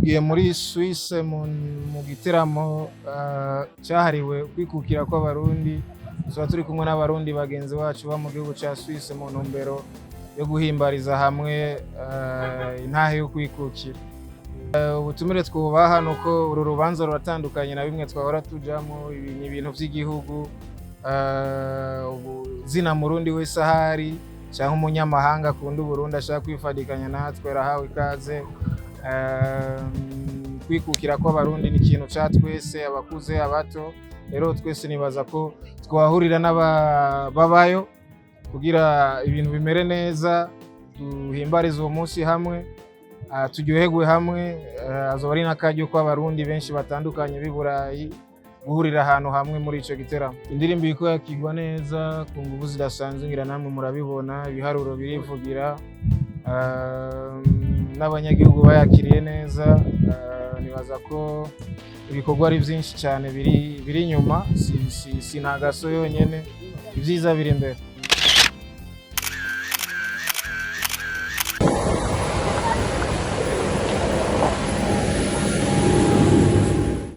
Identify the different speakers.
Speaker 1: Tugiye muri Suisse mu giteramo cyahariwe kwikukira kw'Abarundi. Tuba turi kumwe n'Abarundi bagenzi bacu ba mu gihugu ca Suisse mu ntumbero yo guhimbariza hamwe intahe yo kwikukira. Ubutumire twubaha ni uko uru rubanza ruratandukanye na bimwe twahora tujamo. Ibi ni ibintu by'igihugu. Ubu zina Murundi wese ahari cyangwa umunyamahanga akunda Uburundi ashaka kwifadikanya natwe arahawe ikaze. Kwikukira kw'Abarundi ni ikintu ca twese, abakuze, abato. Rero twese nibaza ko twahurira n'ababayo kugira ibintu bimere neza, duhimbarize uwo munsi hamwe, turyoherwe hamwe. Azoba ari n'akaryo kw'Abarundi benshi batandukanye b'i Burayi guhurira ahantu hamwe muri ico giteramo. Indirimbo iriko yakigwa neza ku nguvu zidasanzwe, ngira namwe murabibona, ibiharuro birivugira. N'abanyagihugu bayakiriye neza. Nibaza ko ibikorwa ari byinshi cyane biri inyuma, si Ntagaso yonyene, ibyiza biri imbere.